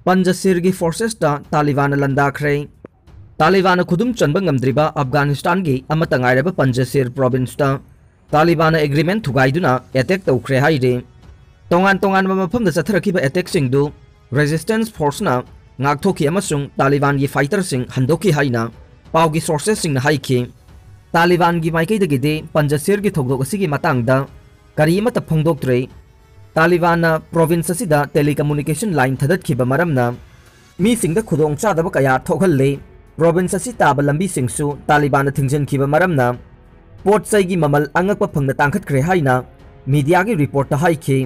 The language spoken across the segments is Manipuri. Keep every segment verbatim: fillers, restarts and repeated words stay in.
ꯄꯟꯖꯁꯤꯔꯒꯤ ꯐꯣꯔꯁꯦꯁꯇ ꯇꯥꯂꯤꯕꯥꯟꯅ ꯂꯥꯟꯗꯥꯈ꯭ꯔꯦ꯫ ꯇꯥꯂꯤꯕꯥꯟꯅ ꯈꯨꯗꯨꯝ ꯆꯟꯕ ꯉꯝꯗ꯭ꯔꯤꯕ ꯑꯐꯒꯥꯅꯤꯁꯇꯥꯟꯒꯤ ꯑꯃꯠꯇ ꯉꯥꯏꯔꯕ ꯄꯟꯖꯁꯤꯔ ꯄ꯭ꯔꯣꯚꯤꯟꯁꯇ ꯇꯥꯂꯤꯕꯥꯟꯅ ꯑꯦꯒ꯭ꯔꯤꯃꯦꯟ ꯊꯨꯒꯥꯏꯗꯨꯅ ꯑꯦꯇꯦꯛ ꯇꯧꯈ꯭ꯔꯦ ꯍꯥꯏꯔꯤ꯫ ꯇꯣꯉꯥꯟ ꯇꯣꯉꯥꯟꯕ ꯃꯐꯝꯗ ꯆꯠꯊꯔꯛꯈꯤꯕ ꯑꯦꯇꯦꯛꯁꯤꯡꯗꯨ ꯔꯦꯖꯤꯁꯇꯦꯟꯁ ꯐꯣꯔꯁꯅ ꯉꯥꯛꯊꯣꯛꯈꯤ ꯑꯃꯁꯨꯡ ꯇꯥꯂꯤꯕꯥꯟꯒꯤ ꯐꯥꯏꯇꯔꯁꯤꯡ ꯍꯟꯗꯣꯛꯈꯤ ꯍꯥꯏꯅ ꯄꯥꯎꯒꯤ ꯁꯣꯔꯁꯦꯁꯁꯤꯡꯅ ꯍꯥꯏꯈꯤ꯫ ꯇꯥꯂꯤꯕꯥꯟꯒꯤ ꯃꯥꯏꯀꯩꯗꯒꯤꯗꯤ ꯄꯟꯖꯁꯤꯔꯒꯤ ꯊꯧꯗꯣꯛ ꯑꯁꯤꯒꯤ ꯃꯇꯥꯡꯗ ꯀꯔꯤ ꯑꯃꯠꯇ ꯐꯣꯡꯗꯣꯛꯇ꯭ꯔꯤ꯫ ꯇꯥꯂꯤꯕꯥꯟꯅ ꯄ꯭ꯔꯣꯚꯤꯟꯁ ꯑꯁꯤꯗ ꯇꯦꯂꯤꯀꯝꯃꯨꯅꯤꯀꯦꯁꯟ ꯂꯥꯏꯟ ꯊꯥꯗꯠꯈꯤꯕ ꯃꯔꯝꯅ ꯃꯤꯁꯤꯡꯗ ꯈꯨꯗꯣꯡꯆꯥꯗꯕ ꯀꯌꯥ ꯊꯣꯛꯍꯜꯂꯦ꯫ ꯄ꯭ꯔꯣꯚꯤꯟꯁ ꯑꯁꯤ ꯇꯥꯕ ꯂꯝꯕꯤꯁꯤꯡꯁꯨ ꯇꯥꯂꯤꯕꯥꯟꯅ ꯊꯤꯡꯖꯤꯟꯈꯤꯕ ꯃꯔꯝꯅ ꯄꯣꯠ ꯆꯩꯒꯤ ꯃꯃꯜ ꯑꯉꯛꯄ ꯐꯪꯅ ꯇꯥꯡꯈꯠꯈ꯭ꯔꯦ ꯍꯥꯏꯅ ꯃꯤꯗꯤꯌꯥꯒꯤ ꯔꯤꯄꯣꯔꯠꯇ ꯍꯥꯏꯈꯤ꯫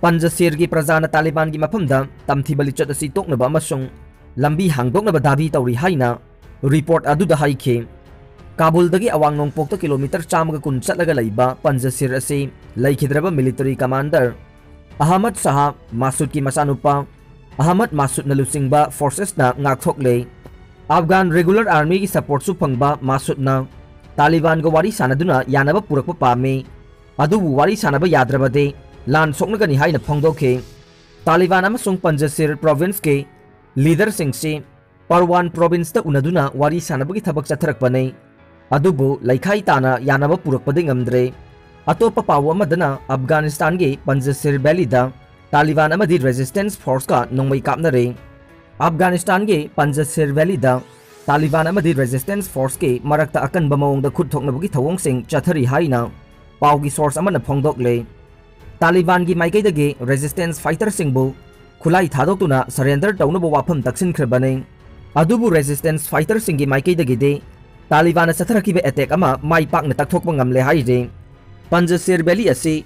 ꯄꯟꯖꯁꯤꯔꯒꯤ ꯄ꯭ꯔꯖꯥꯅ ꯇꯥꯂꯤꯕꯥꯟꯒꯤ ꯃꯐꯝꯗ ꯇꯝꯊꯤꯕ ꯂꯤꯆꯠ ꯑꯁꯤ ꯇꯣꯛꯅꯕ ꯑꯃꯁꯨꯡ ꯂꯝꯕꯤ ꯍꯥꯡꯗꯣꯛꯅꯕ ꯗꯥꯕꯤ ꯇꯧꯔꯤ ꯍꯥꯏꯅ ꯔꯤꯄꯣꯔꯠ ꯑꯗꯨꯗ ꯍꯥꯏꯈꯤ꯫ ꯀꯥꯕꯨꯜꯗꯒꯤ ꯑꯋꯥꯡ ꯅꯣꯡꯄꯣꯛꯇ ꯀꯤꯂꯣꯃꯤꯇꯔ ꯆꯥꯝꯃꯒ ꯀꯨꯟ ꯆꯠꯂꯒ ꯂꯩꯕ ꯄꯟꯖꯁꯤꯔ ꯑꯁꯤ ꯂꯩꯈꯤꯗ꯭ꯔꯕ ꯃꯤꯂꯤꯇꯔꯤ ꯀꯃꯥꯟꯗꯔ ꯑꯍꯃꯗ ꯁꯥꯍ ꯃꯥꯁꯨꯗꯀꯤ ꯃꯆꯥꯅꯨꯄꯥ ꯑꯍꯃꯗ ꯃꯥꯁꯨꯗꯅ ꯂꯨꯆꯤꯡꯕ ꯐꯣꯔꯁꯦꯁꯅ ꯉꯥꯛꯊꯣꯛꯂꯦ꯫ ꯑꯐꯒꯥꯟ ꯔꯦꯒꯨꯂꯔ ꯑꯥꯔꯃꯤꯒꯤ ꯁꯄꯣꯔꯠꯁꯨ ꯐꯪꯕ ꯃꯥꯁꯨꯗꯅ ꯇꯥꯂꯤꯕꯥꯟꯒ ꯋꯥꯔꯤ ꯁꯥꯅꯗꯨꯅ ꯌꯥꯅꯕ ꯄꯨꯔꯛꯄ ꯄꯥꯝꯃꯤ꯫ ꯑꯗꯨꯕꯨ ꯋꯥꯔꯤ ꯁꯥꯅꯕ ꯌꯥꯗ꯭ꯔꯕꯗꯤ ꯂꯥꯟ ꯁꯣꯛꯅꯒꯅꯤ ꯍꯥꯏꯅ ꯐꯣꯡꯗꯣꯛꯈꯤ꯫ ꯇꯥꯂꯤꯕꯥꯟ ꯑꯃꯁꯨꯡ ꯄꯟꯖꯁꯤꯔ ꯄ꯭ꯔꯣꯚꯤꯟꯁꯀꯤ ꯂꯤꯗꯔꯁꯤꯡꯁꯤ ꯄꯔꯋꯥꯟ ꯄ꯭ꯔꯣꯚꯤꯟꯁꯇ ꯎꯅꯗꯨꯅ ꯋꯥꯔꯤ ꯁꯥꯅꯕꯒꯤ ꯊꯕꯛ ꯆꯠꯊꯔꯛꯄꯅꯤ꯫ ꯑꯗꯨꯕꯨ ꯂꯩꯈꯥꯏ ꯇꯥꯅ ꯌꯥꯅꯕ ꯄꯨꯔꯛꯄꯗꯤ ꯉꯝꯗ꯭ꯔꯦ꯫ ꯑꯇꯣꯞꯄ ꯄꯥꯎ ꯑꯃꯗꯅ ꯑꯐꯒꯥꯅꯤꯁꯇꯥꯟꯒꯤ ꯄꯟꯖꯁꯤꯔ ꯚꯦꯂꯤꯗ ꯇꯥꯂꯤꯕꯥꯟ ꯑꯃꯗꯤ ꯔꯦꯖꯤꯁꯇꯦꯟꯁ ꯐꯣꯔꯁꯀ ꯅꯣꯡꯃꯩ ꯀꯥꯞꯅꯔꯦ꯫ ꯑꯐꯒꯥꯅꯤꯁꯇꯥꯟꯒꯤ ꯄꯟꯖꯁꯤꯔ ꯚꯦꯂꯤꯗ ꯇꯥꯂꯤꯕꯥꯟ ꯑꯃꯗꯤ ꯔꯦꯖꯤꯁꯇꯦꯟꯁ ꯐꯣꯔꯁꯀꯤ ꯃꯔꯛꯇ ꯑꯀꯟꯕ ꯃꯑꯣꯡꯗ ꯈꯨꯠ ꯊꯣꯛꯅꯕꯒꯤ ꯊꯧꯑꯣꯡꯁꯤꯡ ꯆꯠꯊꯔꯤ ꯍꯥꯏꯅ ꯄꯥꯎꯒꯤ ꯁꯣꯔꯁ ꯑꯃꯅ ꯐꯣꯡꯗꯣꯛꯂꯦ꯫ ꯇꯥꯂꯤꯕꯥꯟꯒꯤ ꯃꯥꯏꯀꯩꯗꯒꯤ ꯔꯦꯖꯤꯁꯇꯦꯟꯁ ꯐꯥꯏꯇꯔꯁꯤꯡꯕꯨ ꯈꯨꯠꯂꯥꯏ ꯊꯥꯗꯣꯛꯇꯨꯅ ꯁꯔꯦꯟꯗꯔ ꯇꯧꯅꯕ ꯋꯥꯐꯝ ꯇꯛꯁꯤꯟꯈ꯭ꯔꯕꯅꯤ꯫ ꯑꯗꯨꯕꯨ ꯔꯦꯖꯤꯁꯇꯦꯟꯁ ꯐꯥꯏꯇꯔꯁꯤꯡꯒꯤ ꯃꯥꯏꯀꯩꯗꯒꯤꯗꯤ ꯇꯥꯂꯤꯕꯥꯟꯅ ꯆꯠꯊꯔꯛꯈꯤꯕ ꯑꯦꯇꯦꯛ ꯑꯃ ꯃꯥꯏ ꯄꯥꯛꯅ ꯇꯛꯊꯣꯛꯄ ꯉꯝꯂꯦ ꯍꯥꯏꯔꯤ꯫ ꯄꯟꯖꯁꯤꯔ ꯚꯦꯂꯤ ꯑꯁꯤ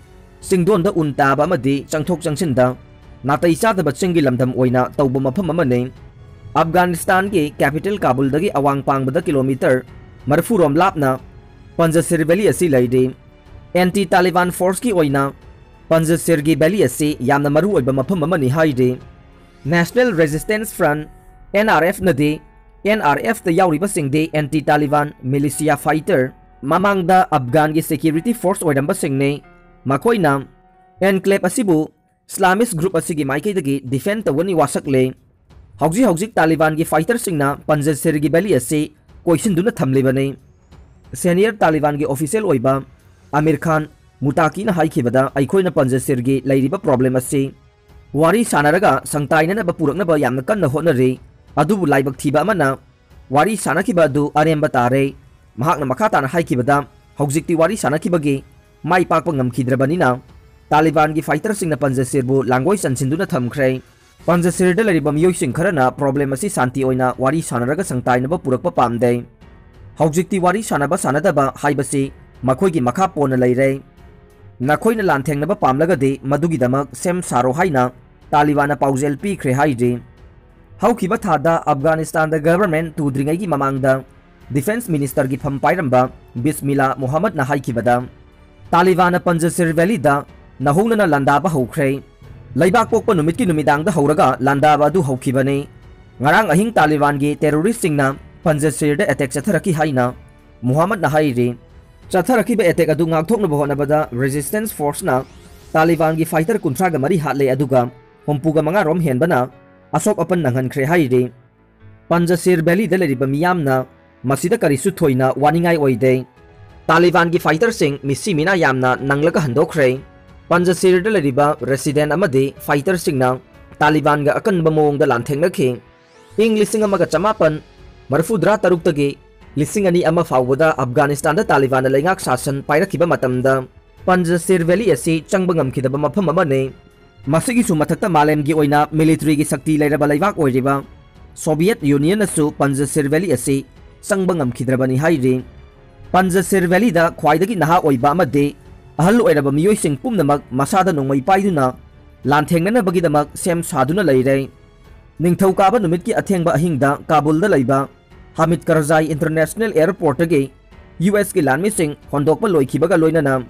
ꯆꯤꯡꯗꯣꯟꯗ ꯎꯟ ꯇꯥꯕ ꯑꯃꯗꯤ ꯆꯪꯊꯣꯛ ꯆꯪꯁꯤꯟꯗ ꯅꯥꯇꯩ ꯆꯥꯗꯕ ꯆꯤꯡꯒꯤ ꯂꯝꯗꯝ ꯑꯣꯏꯅ ꯇꯧꯕ ꯃꯐꯝ ꯑꯃꯅꯤ꯫ ꯑꯐꯒꯥꯅꯤꯁꯇꯥꯟꯒꯤ ꯀꯦꯄꯤꯇꯦꯜ ꯀꯥꯕꯨꯜꯗꯒꯤ ꯑꯋꯥꯡ ꯄꯥꯡꯕꯗ ꯀꯤꯂꯣꯃꯤꯇꯔ ꯃꯔꯤꯐꯨ ꯔꯣꯝ ꯂꯥꯞꯅ ꯄꯟꯖꯁꯤꯔ ꯚꯦꯂꯤ ꯑꯁꯤ ꯂꯩꯔꯤ꯫ ꯑꯦꯟꯇꯤ ꯇꯥꯂꯤꯕꯥꯟ ꯐꯣꯔꯁꯀꯤ ꯑꯣꯏꯅ ꯄꯟꯖꯁꯤꯔꯒꯤ ꯚꯦꯂꯤ ꯑꯁꯤ ꯌꯥꯝꯅ ꯃꯔꯨ ꯑꯣꯏꯕ ꯃꯐꯝ ꯑꯃꯅꯤ ꯍꯥꯏꯔꯤ꯫ ꯅꯦꯁꯅꯦꯜ ꯔꯦꯖꯤꯁꯇꯦꯟꯁ ꯐ꯭ꯔꯟꯠ, NRF ꯅꯗꯤ, NRF ꯇ ꯌꯥꯎꯔꯤꯕꯁꯤꯡꯗꯤ ꯑꯦꯟꯇꯤ ꯇꯥꯂꯤꯕꯥꯟ ꯃꯤꯂꯤꯁꯤꯌꯥ ꯐꯥꯏꯇꯔ, ꯃꯃꯥꯡꯗ ꯑꯐꯒꯥꯟꯒꯤ ꯁꯦꯀ꯭ꯌꯨꯔꯤꯇꯤ ꯐꯣꯔꯁ ꯑꯣꯏꯔꯝꯕꯁꯤꯡꯅꯤ꯫ ꯃꯈꯣꯏꯅ ꯑꯦꯟꯀ꯭ꯂꯦꯕ ꯑꯁꯤꯕꯨ Islamist group ꯑꯁꯤꯒꯤ ꯃꯥꯏꯀꯩꯗꯒꯤ defend ꯇꯧꯒꯅꯤ ꯋꯥꯁꯛꯂꯦ꯫ ꯍꯧꯖꯤꯛ ꯍꯧꯖꯤꯛ ꯇꯥꯂꯤꯕꯥꯟꯒꯤ fighterꯁꯤꯡꯅ ꯄꯟꯖꯁꯤꯔꯒꯤ valley ꯑꯁꯤ ꯀꯣꯏꯁꯤꯟꯗꯨꯅ ꯊꯝꯂꯤꯕꯅꯤ꯫ Senior ꯇꯥꯂꯤꯕꯥꯟꯒꯤ official ꯑꯣꯏꯕ ꯑꯃꯤꯔ ꯈꯥꯟ ꯃꯨꯇꯥꯀꯤꯅ ꯍꯥꯏꯈꯤꯕꯗ, ꯑꯩꯈꯣꯏꯅ ꯄꯟꯖꯁꯤꯔꯒꯤ ꯂꯩꯔꯤꯕ problem ꯑꯁꯤ ꯋꯥꯔꯤ ꯁꯥꯟꯅꯔꯒ ꯁꯪꯇꯥꯏꯅꯅꯕ ꯄꯨꯔꯛꯅꯕ ꯌꯥꯝꯅ ꯀꯟꯅ ꯍꯣꯠꯅꯔꯤ, ꯑꯗꯨꯕꯨ ꯂꯥꯏꯕꯛ ꯊꯤꯕ ꯑꯃꯅ ꯋꯥꯔꯤ ꯁꯥꯟꯅꯈꯤꯕ ꯑꯗꯨ ꯑꯔꯦꯝꯕ ꯇꯥꯔꯦ꯫ ꯃꯍꯥꯛꯅ ꯃꯈꯥ ꯇꯥꯅ ꯍꯥꯏꯈꯤꯕꯗ, ꯍꯧꯖꯤꯛꯇꯤ ꯋꯥꯔꯤ ꯁꯥꯟꯅꯈꯤꯕꯒꯤ ꯃꯥꯏ ꯄꯥꯛꯄ ꯉꯝꯈꯤꯗ꯭ꯔꯕꯅꯤꯅ, ꯇꯥꯂꯤꯕꯥꯟꯒꯤ fighterꯁꯤꯡꯅ ꯄꯟꯖꯁꯤꯔꯕꯨ ꯂꯥꯡꯒꯣꯏ ꯆꯟꯁꯤꯟꯗꯨꯅ ꯊꯝꯈ꯭ꯔꯦ꯫ ꯄꯟꯖꯁꯤꯔꯗ ꯂꯩꯔꯤꯕ ꯃꯤꯑꯣꯏꯁꯤꯡ ꯈꯔꯅ problem ꯑꯁꯤ ꯁꯥꯟꯇꯤ ꯑꯣꯏꯅ ꯋꯥꯔꯤ ꯁꯥꯟꯅꯔꯒ ꯁꯪꯇꯥꯏꯅꯕ ꯄꯨꯔꯛꯄ ꯄꯥꯝꯗꯦ꯫ ꯍꯧꯖꯤꯛꯇꯤ ꯋꯥꯔꯤ ꯁꯥꯟꯅꯕ ꯁꯥꯟꯅꯗꯕ ꯍꯥꯏꯕꯁꯤ ꯃꯈꯣꯏꯒꯤ ꯃꯈꯥ ꯄꯣꯟꯅ ꯂꯩꯔꯦ꯫ ꯅꯈꯣꯏꯅ ꯂꯥꯟꯊꯦꯡꯅꯕ ꯄꯥꯝꯂꯒꯗꯤ ꯃꯗꯨꯒꯤꯗꯃꯛ ꯁꯦꯝ ꯁꯥꯔꯣ ꯍꯥꯏꯅ ꯇꯥꯂꯤꯕꯥꯟꯅ ꯄꯥꯎꯖꯦꯜ ꯄꯤꯈ꯭ꯔꯦ ꯍꯥꯏꯔꯤ꯫ ꯍꯧꯈꯤꯕ ꯊꯥꯗ ꯑꯐꯒꯥꯅꯤꯁꯇꯥꯟꯗ government ꯇꯨꯗ꯭ꯔꯤꯉꯩꯒꯤ ꯃꯃꯥꯡꯗ defence ministerꯒꯤ ꯐꯝ ꯄꯥꯏꯔꯝꯕ ꯕꯤꯁꯃꯤꯂꯥ ꯃꯨꯍꯝꯃꯗꯅ ꯍꯥꯏꯈꯤꯕꯗ, ꯇꯥꯂꯤꯕꯥꯟꯅ ꯄꯟꯖꯁꯤꯔ valleyꯗ ꯅꯧꯍꯧꯅꯅ ꯂꯥꯟꯗꯥꯕ ꯍꯧꯈ꯭ꯔꯦ꯫ ꯂꯩꯕꯥꯛ ꯄꯣꯛꯄ ꯅꯨꯃꯤꯠꯀꯤ ꯅꯨꯃꯤꯗꯥꯡꯗ ꯍꯧꯔꯒ ꯂꯥꯟꯗꯥꯕ ꯑꯗꯨ ꯍꯧꯈꯤꯕꯅꯤ꯫ ꯉꯔꯥꯡ ꯑꯍꯤꯡ ꯇꯥꯂꯤꯕꯥꯟꯒꯤ terroristꯁꯤꯡꯅ ꯄꯟꯖꯁꯤꯔꯗ attack ꯆꯠꯊꯔꯛꯈꯤ ꯍꯥꯏꯅ ꯃꯨꯍꯝꯃꯗꯅ ꯍꯥꯏꯔꯤ꯫ ꯆꯠꯊꯔꯛꯈꯤꯕ attack ꯑꯗꯨ ꯉꯥꯛꯊꯣꯛꯅꯕ ꯍꯣꯠꯅꯕꯗ resistance forceꯅ ꯇꯥꯂꯤꯕꯥꯟꯒꯤ fighter ꯀꯨꯟꯊ꯭ꯔꯥꯒ ꯃꯔꯤ ꯍꯥꯠꯂꯦ, ꯑꯗꯨꯒ ꯍꯨꯝꯐꯨꯒ ꯃꯉꯥ ꯔꯣꯝ ꯍꯦꯟꯕꯅ ꯑꯁꯣꯛ ꯑꯄꯟ ꯅꯪꯍꯟꯈ꯭ꯔꯦ ꯍꯥꯏꯔꯤ꯫ ꯄꯟꯖꯁꯤꯔ valleyꯗ ꯂꯩꯔꯤꯕ ꯃꯤꯌꯥꯝꯅ ꯃꯁꯤꯗ ꯀꯔꯤꯁꯨ ꯊꯣꯏꯅ ꯋꯥꯅꯤꯡꯉꯥꯏ ꯑꯣꯏꯗꯦ꯫ ꯇꯥꯂꯤꯕꯥꯟꯒꯤ fighterꯁꯤꯡ ꯃꯤꯁꯤ ꯃꯤꯅꯥ ꯌꯥꯝꯅ ꯅꯪꯂꯒ ꯍꯟꯗꯣꯛꯈ꯭ꯔꯦ꯫ ꯄꯟꯖꯁꯤꯔꯗ ꯂꯩꯔꯤꯕ resident ꯑꯃꯗꯤ fighterꯁꯤꯡꯅ ꯇꯥꯂꯤꯕꯥꯟꯒ ꯑꯀꯟꯕ ꯃꯑꯣꯡꯗ ꯂꯥꯟꯊꯦꯡꯅꯈꯤ꯫ ꯏꯪ ꯂꯤꯁꯤꯡ ꯑꯃꯒ ꯆꯃꯥꯄꯟ ꯃꯔꯤꯐꯨꯇꯔꯥ ꯇꯔꯨꯛꯇꯒꯤ ꯂꯤꯁꯤꯡ ꯑꯅꯤ ꯑꯃ ꯐꯥꯎꯕꯗ ꯑꯐꯒꯥꯅꯤꯁꯇꯥꯟꯗ ꯇꯥꯂꯤꯕꯥꯟꯅ ꯂꯩꯉꯥꯛ ꯁꯥꯁꯟ ꯄꯥꯏꯔꯛꯈꯤꯕ ꯃꯇꯝꯗ ꯄꯟꯖꯁꯤꯔ valley ꯑꯁꯤ ꯆꯪꯕ ꯉꯝꯈꯤꯗꯕ ꯃꯐꯝ ꯑꯃꯅꯤ꯫ ꯃꯁꯤꯒꯤꯁꯨ ꯃꯊꯛꯇ ꯃꯥꯂꯦꯝꯒꯤ ꯑꯣꯏꯅ militaryꯒꯤ ꯁꯛꯇꯤ ꯂꯩꯔꯕ ꯂꯩꯕꯥꯛ ꯑꯣꯏꯔꯤꯕ Soviet Unionꯅꯁꯨ ꯄꯟꯖꯁꯤꯔ valley ꯑꯁꯤ ꯆꯪꯕ ꯉꯝꯈꯤꯗ꯭ꯔꯕꯅꯤ ꯍꯥꯏꯔꯤ꯫ ꯄꯟꯖꯁꯤꯔ valleyꯗ ꯈ꯭ꯋꯥꯏꯗꯒꯤ ꯅꯍꯥ ꯑꯣꯏꯕ ꯑꯃꯗꯤ ꯑꯍꯜ ꯑꯣꯏꯔꯕ ꯃꯤꯑꯣꯏꯁꯤꯡ ꯄꯨꯝꯅꯃꯛ ꯃꯁꯥꯗ ꯅꯣꯡꯃꯩ ꯄꯥꯏꯗꯨꯅ ꯂꯥꯟꯊꯦꯡꯅꯅꯕꯒꯤꯗꯃꯛ ꯁꯦꯝ ꯁꯥꯗꯨꯅ ꯂꯩꯔꯦ꯫ ꯅꯤꯡꯊꯧꯀꯥꯕ ꯅꯨꯃꯤꯠꯀꯤ ꯑꯊꯦꯡꯕ ꯑꯍꯤꯡꯗ ꯀꯥꯕꯨꯜꯗ ꯂꯩꯕ ꯍꯥꯃꯤꯗ ꯀꯔꯖꯥꯏ International Airportꯀꯤ USꯀꯤ ꯂꯥꯟꯃꯤꯁꯤꯡ ꯍꯣꯟꯗꯣꯛꯄ ꯂꯣꯏꯈꯤꯕꯒ ꯂꯣꯏꯅꯅ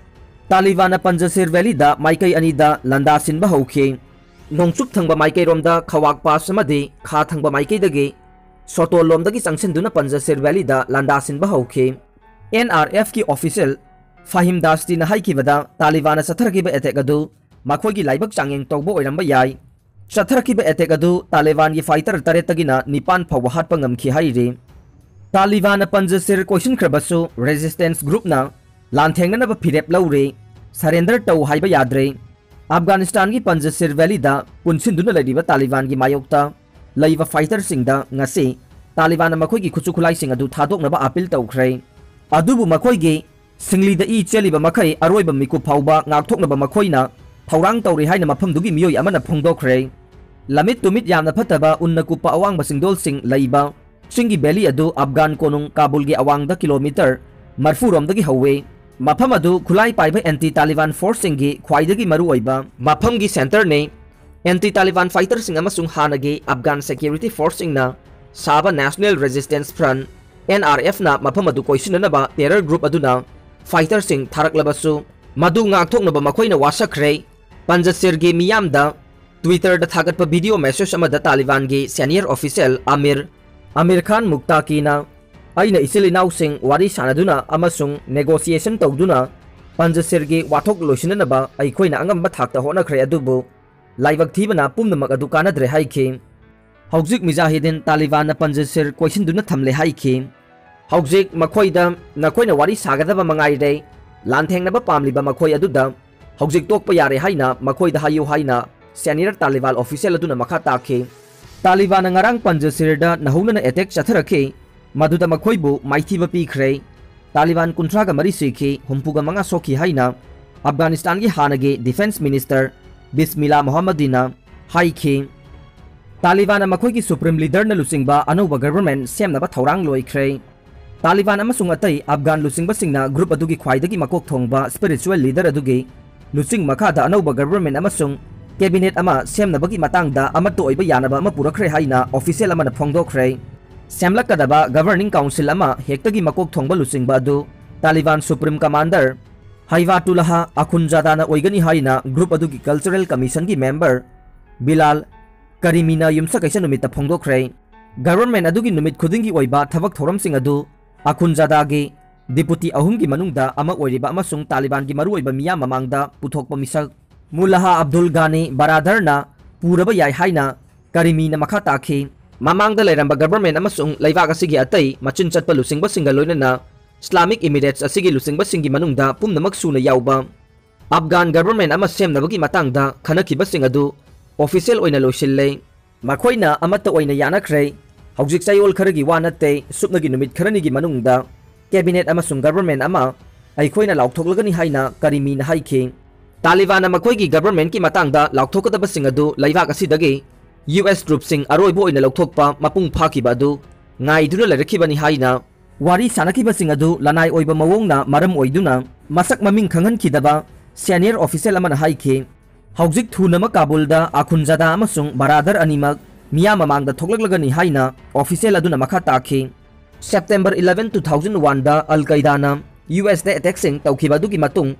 ꯇꯥꯂꯤꯕꯥꯟꯅ ꯄꯟꯖꯁꯤꯔ valleyꯗ ꯃꯥꯏꯀꯩ ꯑꯅꯤꯗ ꯂꯥꯟꯗꯥ ꯁꯤꯟꯕ ꯍꯧꯈꯤ꯫ ꯅꯣꯡꯆꯨꯞ ꯊꯪꯕ ꯃꯥꯏꯀꯩꯔꯣꯝꯗ ꯈꯋꯥꯛ pass ꯑꯃꯗꯤ ꯈꯥ ꯊꯪꯕ ꯃꯥꯏꯀꯩꯗꯒꯤ ꯁꯣꯇꯣꯜ ꯂꯣꯝꯗꯒꯤ ꯆꯪꯁꯤꯟꯗꯨꯅ ꯄꯟꯖꯁꯤꯔ valleyꯗ ꯂꯥꯟꯗꯥ ꯁꯤꯟꯕ ꯍꯧꯈꯤ꯫ NRFꯀꯤ official ꯐꯥꯍꯤꯝ ꯗꯥꯁꯇꯤꯅ ꯍꯥꯏꯈꯤꯕꯗ, ꯇꯥꯂꯤꯕꯥꯟꯅ ꯆꯠꯊꯔꯛꯈꯤꯕ attack ꯑꯗꯨ ꯃꯈꯣꯏꯒꯤ ꯂꯥꯏꯕꯛ ꯆꯥꯡꯌꯦꯡ ꯇꯧꯕ ꯑꯣꯏꯔꯝꯕ ꯌꯥꯏ꯫ ꯆꯠꯊꯔꯛꯈꯤꯕ ꯑꯦꯇꯦꯛ ꯑꯗꯨ ꯇꯥꯂꯤꯕꯥꯟꯒꯤ ꯐꯥꯏꯇꯔ ꯇꯔꯦꯠꯇꯒꯤꯅ ꯅꯤꯄꯥꯟ ꯐꯥꯎꯕ ꯍꯥꯠꯄ ꯉꯝꯈꯤ ꯍꯥꯏꯔꯤ꯫ ꯇꯥꯂꯤꯕꯥꯟꯅ ꯄꯟꯖꯁꯤꯔ ꯀꯣꯏꯁꯤꯟꯈ꯭ꯔꯕꯁꯨ ꯔꯦꯖꯤꯁꯇꯦꯟꯁ ꯒ꯭ꯔꯨꯞꯅ ꯂꯥꯟꯊꯦꯡꯅꯅꯕ ꯐꯤꯔꯦꯞ ꯂꯧꯔꯦ꯫ ꯁꯔꯦꯟꯗꯔ ꯇꯧ ꯍꯥꯏꯕ ꯌꯥꯗ꯭ꯔꯦ꯫ ꯑꯐꯒꯥꯅꯤꯁꯇꯥꯟꯒꯤ ꯄꯟꯖꯁꯤꯔ ꯚꯦꯂꯤꯗ ꯄꯨꯟꯁꯤꯟꯗꯨꯅ ꯂꯩꯔꯤꯕ ꯇꯥꯂꯤꯕꯥꯟꯒꯤ ꯃꯥꯌꯣꯛꯇ ꯂꯩꯕ ꯐꯥꯏꯇꯔꯁꯤꯡꯗ ꯉꯁꯤ ꯇꯥꯂꯤꯕꯥꯟꯅ ꯃꯈꯣꯏꯒꯤ ꯈꯨꯠꯁꯨ ꯈꯨꯠꯂꯥꯏꯁꯤꯡ ꯑꯗꯨ ꯊꯥꯗꯣꯛꯅꯕ ꯑꯄꯤꯜ ꯇꯧꯈ꯭ꯔꯦ꯫ ꯑꯗꯨꯕꯨ ꯃꯈꯣꯏꯒꯤ ꯁꯤꯡꯂꯤꯗ ꯏ ꯆꯦꯜꯂꯤꯕ ꯃꯈꯩ ꯑꯔꯣꯏꯕ ꯃꯤꯀꯨꯞ ꯐꯥꯎꯕ ꯉꯥꯛꯊꯣꯛꯅꯕ ꯃꯈꯣꯏꯅ ꯊꯧꯔꯥꯡ ꯇꯧꯔꯤ ꯍꯥꯏꯅ ꯃꯐꯝꯗꯨꯒꯤ ꯃꯤꯑꯣꯏ ꯑꯃꯅ ꯐꯣꯡꯗꯣꯛꯈ꯭ꯔꯦ꯫ ꯂꯝꯃꯤꯠ ꯇꯨꯃꯤꯠ ꯌꯥꯝꯅ ꯐꯠꯇꯕ ꯎꯟꯅ ꯀꯨꯞꯄ ꯑꯋꯥꯡꯕ ꯆꯤꯡꯗꯣꯜꯁꯤꯡ ꯂꯩꯕ ꯆꯤꯡꯒꯤ ꯚꯦꯂꯤ ꯑꯗꯨ ꯑꯐꯒꯥꯟ ꯀꯣꯅꯨꯡ ꯀꯥꯕꯨꯜꯒꯤ ꯑꯋꯥꯡꯗ ꯀꯤꯂꯣꯃꯤꯇꯔ ꯃꯔꯐꯨ ꯔꯣꯝꯗꯒꯤ ꯍꯧꯋꯤ꯫ ꯃꯐꯝ ꯑꯗꯨ ꯈꯨꯠꯂꯥꯏ ꯄꯥꯏꯕ ꯑꯦꯟꯇꯤ ꯇꯥꯂꯤꯕꯥꯟ ꯐꯣꯔꯁꯁꯤꯡꯒꯤ ꯈ꯭ꯋꯥꯏꯗꯒꯤ ꯃꯔꯨꯑꯣꯏꯕ ꯃꯐꯝꯒꯤ ꯁꯦꯟꯇꯔꯅꯤ꯫ ꯑꯦꯟꯇꯤ ꯇꯥꯂꯤꯕꯥꯟ ꯐꯥꯏꯇꯔꯁꯤꯡ ꯑꯃꯁꯨꯡ ꯍꯥꯟꯅꯒꯤ ꯑꯐꯒꯥꯟ ꯁꯦꯀ꯭ꯌꯨꯔꯤꯇꯤ ꯐꯣꯔꯁꯁꯤꯡꯅ ꯁꯥꯕ national resistance front, N R ꯑꯦꯐꯅ ꯃꯐꯝ ꯑꯗꯨ ꯀꯣꯏꯁꯤꯟꯅꯅꯕ ꯇꯦꯔꯔ ꯒ꯭ꯔꯨꯞ ꯑꯗꯨꯅ ꯐꯥꯏꯇꯔꯁꯤꯡ ꯊꯥꯔꯛꯂꯕꯁꯨ, ꯃꯗꯨ ꯉꯥꯛꯊꯣꯛꯅꯕ ꯃꯈꯣꯏꯅ ꯋꯥꯁꯛꯈ꯭ꯔꯦ꯫ ꯄꯟꯖꯁꯤꯔꯒꯤ ꯃꯤꯌꯥꯝꯗ ꯇ꯭ꯋꯤꯇꯔꯗ ꯊꯥꯒꯠꯄ ꯚꯤꯗꯤꯑꯣ ꯃꯦꯁꯦꯖ ꯑꯃꯗ ꯇꯥꯂꯤꯕꯥꯟꯒꯤ ꯁꯦꯅꯤꯌꯔ ꯑꯣꯐꯤꯁꯤꯌꯦꯜ ꯑꯃꯤꯔ, ꯑꯃꯤꯔ ꯈꯥꯟ ꯃꯨꯛꯇꯥꯀꯤꯅ, "ꯑꯩꯅ ꯏꯆꯤꯜ ꯏꯅꯥꯎꯁꯤꯡ ꯋꯥꯔꯤ ꯁꯥꯅꯗꯨꯅ ꯑꯃꯁꯨꯡ ꯅꯦꯒꯣꯁꯤꯌꯦꯁꯟ ꯇꯧꯗꯨꯅ ꯄꯟꯖꯁꯤꯔꯒꯤ ꯋꯥꯊꯣꯛ ꯂꯣꯏꯁꯤꯟꯅꯅꯕ ꯑꯩꯈꯣꯏꯅ ꯑꯉꯝꯕ ꯊꯥꯛꯇ ꯍꯣꯠꯅꯈ꯭ꯔꯦ, ꯑꯗꯨꯕꯨ ꯂꯥꯏꯕꯛ ꯊꯤꯕꯅ ꯄꯨꯝꯅꯃꯛ ꯑꯗꯨ ꯀꯥꯟꯅꯗ꯭ꯔꯦ" ꯍꯥꯏꯈꯤ꯫ ꯍꯧꯖꯤꯛ ꯃꯤꯖꯥꯍꯤꯗꯤꯟ ꯇꯥꯂꯤꯕꯥꯟꯅ ꯄꯟꯖꯁꯤꯔ ꯀꯣꯏꯁꯤꯟꯗꯨꯅ ꯊꯝꯂꯦ ꯍꯥꯏꯈꯤ꯫ ꯍꯧꯖꯤꯛ ꯃꯈꯣꯏꯗ ꯅꯈꯣꯏꯅ ꯋꯥꯔꯤ ꯁꯥꯒꯗꯕ ꯃꯉꯥꯏꯔꯦ꯫ ꯂꯥꯟꯊꯦꯡꯅꯕ ꯄꯥꯝꯂꯤꯕ ꯃꯈꯣꯏ ꯑꯗꯨꯗ ꯍꯧꯖꯤꯛ ꯇꯣꯛꯄ ꯌꯥꯔꯦ ꯍꯥꯏꯅ ꯃꯈꯣꯏꯗ ꯍꯥꯏꯌꯨ ꯍꯥꯏꯅ ꯁꯦꯅꯤꯌꯔ ꯇꯥꯂꯤꯕꯥꯟ ꯑꯣꯐꯤꯁꯤꯌꯦꯜ ꯑꯗꯨꯅ ꯃꯈꯥ ꯇꯥꯈꯤ꯫ ꯇꯥꯂꯤꯕꯥꯟꯅ ꯉꯔꯥꯡ ꯄꯟꯖꯁꯤꯔꯗ ꯅꯧꯍꯧꯅꯅ ꯑꯦꯇꯦꯛ ꯆꯠꯊꯔꯛꯈꯤ, ꯃꯗꯨꯗ ꯃꯈꯣꯏꯕꯨ ꯃꯥꯏꯊꯤꯕ ꯄꯤꯈ꯭ꯔꯦ꯫ ꯇꯥꯂꯤꯕꯥꯟ ꯀꯨꯟꯊ꯭ꯔꯥꯒ ꯃꯔꯤ ꯁꯤꯈꯤ, ꯍꯨꯝꯐꯨꯒ ꯃꯉꯥ ꯁꯣꯛꯈꯤ ꯍꯥꯏꯅ ꯑꯐꯒꯥꯅꯤꯁꯇꯥꯟꯒꯤ ꯍꯥꯟꯅꯒꯤ ꯗꯤꯐꯦꯟꯁ ꯃꯤꯅꯤꯁꯇꯔ ꯕꯤꯁꯃꯤꯂꯥ ꯃꯣꯍꯝꯃꯗꯤꯅ ꯍꯥꯏꯈꯤ꯫ ꯇꯥꯂꯤꯕꯥꯟꯅ ꯃꯈꯣꯏꯒꯤ ꯁꯨꯄ꯭ꯔꯤꯝ ꯂꯤꯗꯔꯅ ꯂꯨꯆꯤꯡꯕ ꯑꯅꯧꯕ ꯒꯚꯔꯟꯃꯦꯟꯠ ꯁꯦꯝꯅꯕ ꯊꯧꯔꯥꯡ ꯂꯣꯏꯈ꯭ꯔꯦ꯫ ꯇꯥꯂꯤꯕꯥꯟ ꯑꯃꯁꯨꯡ ꯑꯇꯩ ꯑꯐꯒꯥꯟ ꯂꯨꯆꯤꯡꯕꯁꯤꯡꯅ ꯒ꯭ꯔꯨꯞ ꯑꯗꯨꯒꯤ ꯈ꯭ꯋꯥꯏꯗꯒꯤ ꯃꯀꯣꯛ ꯊꯣꯡꯕ ꯁ꯭ꯄꯤꯔꯤꯆꯨꯋꯦꯜ ꯂꯤꯗꯔ ꯑꯗꯨꯒꯤ ꯂꯨꯆꯤꯡ ꯃꯈꯥꯗ ꯑꯅꯧꯕ ꯒꯚꯔꯟꯃꯦꯟꯠ ꯑꯃꯁꯨꯡ ꯀꯦꯕꯤꯅꯦꯠ ꯑꯃ ꯁꯦꯝꯅꯕꯒꯤ ꯃꯇꯥꯡꯗ ꯑꯃꯠꯇ ꯑꯣꯏꯕ ꯌꯥꯅꯕ ꯑꯃ ꯄꯨꯔꯛꯈ꯭ꯔꯦ ꯍꯥꯏꯅ ꯑꯣꯐꯤꯁꯤꯌꯦꯜ ꯑꯃꯅ ꯐꯣꯡꯗꯣꯛꯈ꯭ꯔꯦ꯫ ꯁꯦꯝꯂꯛꯀꯗꯕ ꯒꯚꯔꯅꯤꯡ ꯀꯥꯎꯟꯁꯤꯜ ꯑꯃ ꯍꯦꯛꯇꯒꯤ ꯃꯀꯣꯛ ꯊꯣꯡꯕ ꯂꯨꯆꯤꯡꯕ ꯑꯗꯨ ꯇꯥꯂꯤꯕꯥꯟ ꯁꯨꯄ꯭ꯔꯤꯝ ꯀꯃꯥꯟꯗꯔ ꯍꯩꯕꯥꯇꯨꯂꯥꯍ ꯑꯈꯨꯟꯖꯥꯗꯥꯅ ꯑꯣꯏꯒꯅꯤ ꯍꯥꯏꯅ ꯒ꯭ꯔꯨꯞ ꯑꯗꯨꯒꯤ ꯀꯜꯆꯔꯦꯜ ꯀꯃꯤꯁꯟꯒꯤ ꯃꯦꯝꯕꯔ ꯕꯤꯂꯥꯜ ꯀꯔꯤꯃꯤꯅ ꯌꯨꯝꯁꯀꯩꯁ ꯅꯨꯃꯤꯠꯇ ꯐꯣꯡꯗꯣꯛꯈ꯭ꯔꯦ꯫ ꯒꯚꯔꯟꯃꯦꯟꯠ ꯑꯗꯨꯒꯤ ꯅꯨꯃꯤꯠ ꯈꯨꯗꯤꯡꯒꯤ ꯑꯣꯏꯕ ꯊꯕꯛ ꯊꯧꯔꯝꯁꯤꯡ ꯑꯗꯨ ꯑꯈꯨꯟꯖꯥꯗꯥꯒꯤ ꯗꯤꯄꯨꯇꯤ ꯑꯍꯨꯝꯒꯤ ꯃꯅꯨꯡꯗ ꯑꯃ ꯑꯣꯏꯔꯤꯕ ꯑꯃꯁꯨꯡ ꯇꯥꯂꯤꯕꯥꯟꯒꯤ ꯃꯔꯨꯑꯣꯏꯕ ꯃꯤꯌꯥꯝ ꯃꯃꯥꯡꯗ ꯄꯨꯊꯣꯛꯄ ꯃꯤꯁꯛ ꯃꯨꯂꯥꯍ ꯑꯕꯗꯨꯜ ꯒꯥꯅꯤ ꯕꯔꯥꯗꯔꯅ ꯄꯨꯔꯕ ꯌꯥꯏ ꯍꯥꯏꯅ ꯀꯔꯤꯃꯤꯅ ꯃꯈꯥ ꯇꯥꯈꯤ꯫ ꯃꯃꯥꯡꯗ ꯂꯩꯔꯝꯕ ꯒꯕꯔꯃꯦꯟ ꯑꯃꯁꯨꯡ ꯂꯩꯕꯥꯛ ꯑꯁꯤꯒꯤ ꯑꯇꯩ ꯃꯆꯤꯟ ꯆꯠꯄ ꯂꯨꯆꯤꯡꯕꯁꯤꯡꯒ ꯂꯣꯏꯅꯅ ꯏꯁꯂꯥꯃꯤꯛ ꯏꯃꯤꯔꯦꯠꯁ ꯑꯁꯤꯒꯤ ꯂꯨꯆꯤꯡꯕꯁꯤꯡꯒꯤ ꯃꯅꯨꯡꯗ ꯄꯨꯝꯅꯃꯛ ꯁꯨꯅ ꯌꯥꯎꯕ ꯑꯐꯒꯥꯟ ꯒꯕꯔꯃꯦꯟ ꯑꯃ ꯁꯦꯝꯅꯕꯒꯤ ꯃꯇꯥꯡꯗ ꯈꯟꯅꯈꯤꯕꯁꯤꯡ ꯑꯗꯨ ꯑꯣꯐꯤꯁꯤꯌꯦꯜ ꯑꯣꯏꯅ ꯂꯣꯏꯁꯤꯜꯂꯦ꯫ ꯃꯈꯣꯏꯅ ꯑꯃꯠꯇ ꯑꯣꯏꯅ ꯌꯥꯅꯈ꯭ꯔꯦ꯫ ꯍꯧꯖꯤꯛ ꯆꯌꯣꯜ ꯈꯔꯒꯤ ꯋꯥ ꯅꯠꯇꯦ, ꯁꯨꯞꯅꯒꯤ ꯅꯨꯃꯤꯠ ꯈꯔꯅꯤꯒꯤ ꯃꯅꯨꯡꯗ ꯀꯦꯕꯤꯅꯦꯠ ꯑꯃꯁꯨꯡ ꯒꯕꯔꯃꯦꯟ ꯑꯃ ꯑꯩꯈꯣꯏꯅ ꯂꯥꯎꯊꯣꯛꯂꯒꯅꯤ ꯍꯥꯏꯅ ꯀꯔꯤꯃꯤꯅ ꯍꯥꯏꯈꯤ꯫ ꯇꯥꯂꯤꯕꯥꯟꯅ ꯃꯈꯣꯏꯒꯤ ꯒꯕꯔꯃꯦꯟꯒꯤ ꯃꯇꯥꯡꯗ ꯂꯥꯎꯊꯣꯛꯀꯗꯕꯁꯤꯡ ꯑꯗꯨ ꯂꯩꯕꯥꯛ ꯑꯁꯤꯗꯒꯤ ꯌꯨ ꯑꯦꯁ ꯇ꯭ꯔꯨꯞꯁꯤꯡ ꯑꯔꯣꯏꯕ ꯑꯣꯏꯅ ꯂꯧꯊꯣꯛꯄ ꯃꯄꯨꯡ ꯐꯥꯈꯤꯕ ꯑꯗꯨ ꯉꯥꯏꯗꯨꯅ ꯂꯩꯔꯛꯈꯤꯕꯅꯤ ꯍꯥꯏꯅ ꯋꯥꯔꯤ ꯁꯥꯅꯈꯤꯕꯁꯤꯡ ꯑꯗꯨ ꯂꯅꯥꯏ ꯑꯣꯏꯕ ꯃꯑꯣꯡꯅ ꯃꯔꯝ ꯑꯣꯏꯗꯨꯅ ꯃꯁꯛ ꯃꯃꯤꯡ ꯈꯪꯍꯟꯈꯤꯗꯕ ꯁꯦꯅꯤꯌꯔ ꯑꯣꯐꯤꯁꯤꯌꯦꯜ ꯑꯃꯅ ꯍꯥꯏꯈꯤ꯫ ꯍꯧꯖꯤꯛ ꯊꯨꯅꯃꯛ ꯀꯥꯕꯨꯜꯗ ꯑꯈꯨꯟꯖꯥꯗꯥ ꯑꯃꯁꯨꯡ ꯕꯔꯥꯗꯔ ꯑꯅꯤꯃꯛ ꯃꯤꯌꯥꯝ ꯃꯃꯥꯡꯗ ꯊꯣꯛꯂꯛꯂꯒꯅꯤ ꯍꯥꯏꯅ ꯑꯣꯐꯤꯁꯤꯌꯦꯜ ꯑꯗꯨꯅ ꯃꯈꯥ ꯇꯥꯈꯤ꯫ ꯁꯦꯞꯇꯦꯝꯕꯔ ꯏꯂꯦꯚꯦꯟ, ꯇꯨ ꯊꯥꯎꯖꯟ ꯋꯥꯟꯗ ꯑꯜ ꯀꯩꯗꯥꯅ ꯌꯨ ꯑꯦꯁꯇ ꯑꯦꯇꯦꯛꯁꯤꯡ ꯇꯧꯈꯤꯕ ꯑꯗꯨꯒꯤ ꯃꯇꯨꯡ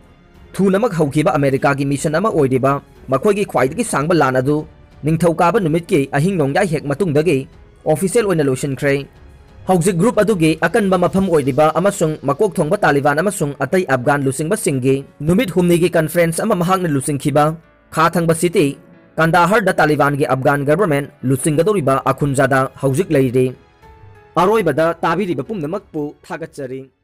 ꯊꯨꯅꯃꯛ ꯍꯧꯈꯤꯕ ꯑꯃꯦꯔꯤꯀꯥꯒꯤ ꯃꯤꯁꯟ ꯑꯃ ꯑꯣꯏꯔꯤꯕ ꯃꯈꯣꯏꯒꯤ ꯈ꯭ꯋꯥꯏꯗꯒꯤ ꯁꯥꯡꯕ ꯂꯥꯟ ꯑꯗꯨ ꯅꯤꯡꯊꯧꯀꯥꯕ ꯅꯨꯃꯤꯠꯀꯤ ꯑꯍꯤꯡ ꯅꯣꯡꯌꯥꯏ ꯍꯦꯛ ꯃꯇꯨꯡꯗꯒꯤ ꯑꯣꯐꯤꯁꯤꯌꯦꯜ ꯑꯣꯏꯅ ꯂꯣꯏꯁꯤꯟꯈ꯭ꯔꯦ꯫ ꯍꯧꯖꯤꯛ ꯒ꯭ꯔꯨꯞ ꯑꯗꯨꯒꯤ ꯑꯀꯟꯕ ꯃꯐꯝ ꯑꯣꯏꯔꯤꯕ ꯑꯃꯁꯨꯡ ꯃꯀꯣꯛ ꯊꯣꯡꯕ ꯇꯥꯂꯤꯕꯥꯟ ꯑꯃꯁꯨꯡ ꯑꯇꯩ ꯑꯐꯒꯥꯟ ꯂꯨꯆꯤꯡꯕꯁꯤꯡꯒꯤ ꯅꯨꯃꯤꯠ ꯍꯨꯝꯅꯤꯒꯤ ꯀꯟꯐꯔꯦꯟꯁ ꯑꯃ ꯃꯍꯥꯛꯅ ꯂꯨꯆꯤꯡꯈꯤꯕ ꯈꯥ ꯊꯪꯕ ꯁꯤꯇꯤ ꯀꯟꯗꯥꯍꯔꯗ ꯇꯥꯂꯤꯕꯥꯟꯒꯤ ꯑꯐꯒꯥꯟ ꯒꯕꯔꯃꯦꯟ ꯂꯨꯆꯤꯡꯒꯗꯧꯔꯤꯕ ꯑꯈꯨꯟꯖꯥꯗꯥ ꯍꯧꯖꯤꯛ ꯂꯩꯔꯤ꯫ ꯑꯔꯣꯏꯕꯗ ꯇꯥꯕꯤꯔꯤꯕ ꯄꯨꯝꯅꯃꯛꯄꯨ ꯊꯥꯒꯠꯆꯔꯤ꯫